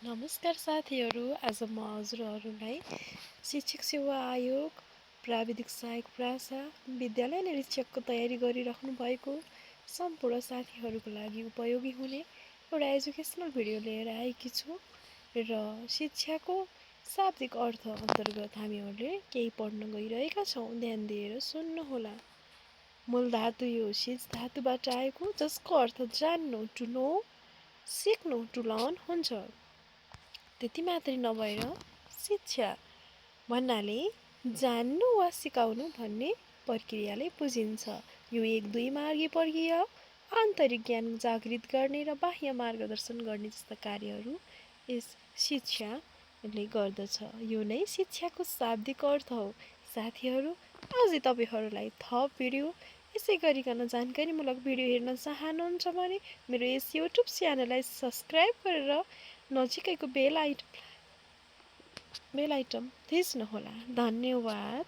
नमस्कार साथीहरू। आज म हजुरहरूलाई शिक्षक सेवा आयोग, प्राविधिक सहायक प्रासा, विद्यालय निरीक्षकको तयारी गरिराख्नु भएको सम्पूर्ण साथीहरूको लागि उपयोगी हुने एउटा एजुकेसनल भिडियो लिएर आएकी छु। र शिक्षाको शाब्दिक अर्थ अन्तर्गत हामीहरूले केही पढ्न गइरहेका छौँ। ध्यान दिएर सुन्नुहोला। मूल धातु यो सिज धातुबाट आएको, जसको अर्थ जान्नु, टु नो, सिक्नु, टु लर्न हुन्छ। त्यति मात्रै नभएर शिक्षा भन्नाले जान्नु वा सिकाउनु भन्ने प्रक्रियाले बुझिन्छ। यो एक दुई मार्गी प्रक्रिया, आन्तरिक ज्ञान जागृत गर्ने र बाह्य मार्गदर्शन गर्ने जस्ता कार्यहरू यस शिक्षाले गर्दछ। यो नै शिक्षाको शाब्दिक अर्थ हो। साथीहरू, अझै तपाईँहरूलाई थप भिडियो यसै गरिकन जानकारीमूलक भिडियो हेर्न चाहनुहुन्छ भने मेरो यस युट्युब च्यानललाई सब्स्क्राइब गरेर नजिकैको बेल आइटम थिच्नुहोला। धन्यवाद।